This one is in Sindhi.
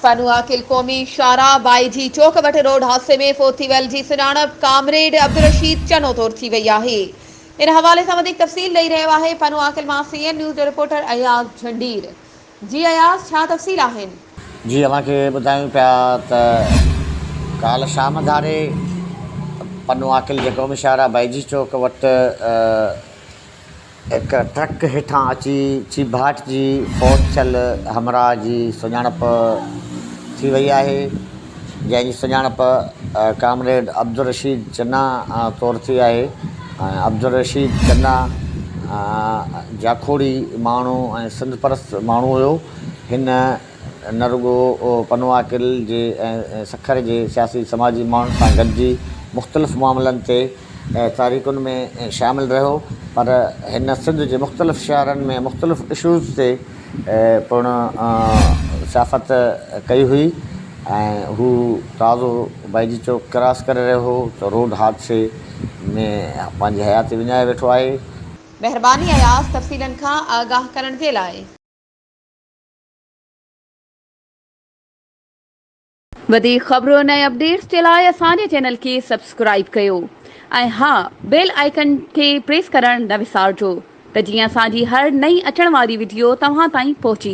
پنوعاقل قومي شاهراهه بائيجي چوڪ وٽ روڊ حادثي ۾ فوت ٿي ويل جي سڃاڻپ ڪامريڊ عبدالرشيد چنو طور ٿي وئي آهي. ان حوالي سان وڌيڪ تفصيل ڏئي رهيو آهي پنوعاقل مان سي اين نيوز جو رپورٽر اياز جهنڊير. جي اياز ڇا تفصيل آهن؟ جي اوهان کي ٻڌايون پيا ته ڪالهه شام ڌاري پنوعاقل جي قومي شاهراهه بائيجي چوڪ وٽ هڪ ٽرڪ هيٺان اچي چيڀاٽجي فوت ٿيل همراهه جي سڃاڻپ ٿي وئي آهي، جنهن جي سڃاڻپ ڪامريڊ عبدالرشيد چنا طور ٿي آهي ۽ عبدالرشيد چنا جاکوڙي ماڻهو ۽ سنڌ پرست ماڻهو هيو، هن نه رڳو پنوعاقل جي ۽ سکر جي سياسي سماجي ماڻهن سان گڏجي مختلف معاملن تي تحريڪن ۾ شامل رهيو پر هن سنڌ جي مختلف شهرن ۾ مختلف اشوز تي پڻ سياست ڪئي هئي ۽ هو تازو بائجي چوڪ ڪراس ڪري رهيو هو ته روڊ حادثي ۾ پنهنجي حياتي وڃائي ويٺو آهي. مهرباني اياز تفصيلن کان آگاهه ڪرڻ جي لاء. وڌيڪ خبرن ۽ اپڊيٽس جي لاء اسان جي چينل کي سبسڪرائيب ڪيو ۽ ها بيل آئيڪن کي پريس ڪرڻ نه وسارجو ته جيئن اسان جي هر نئين اچڻ واري وڊيو توهان تائين پهچي.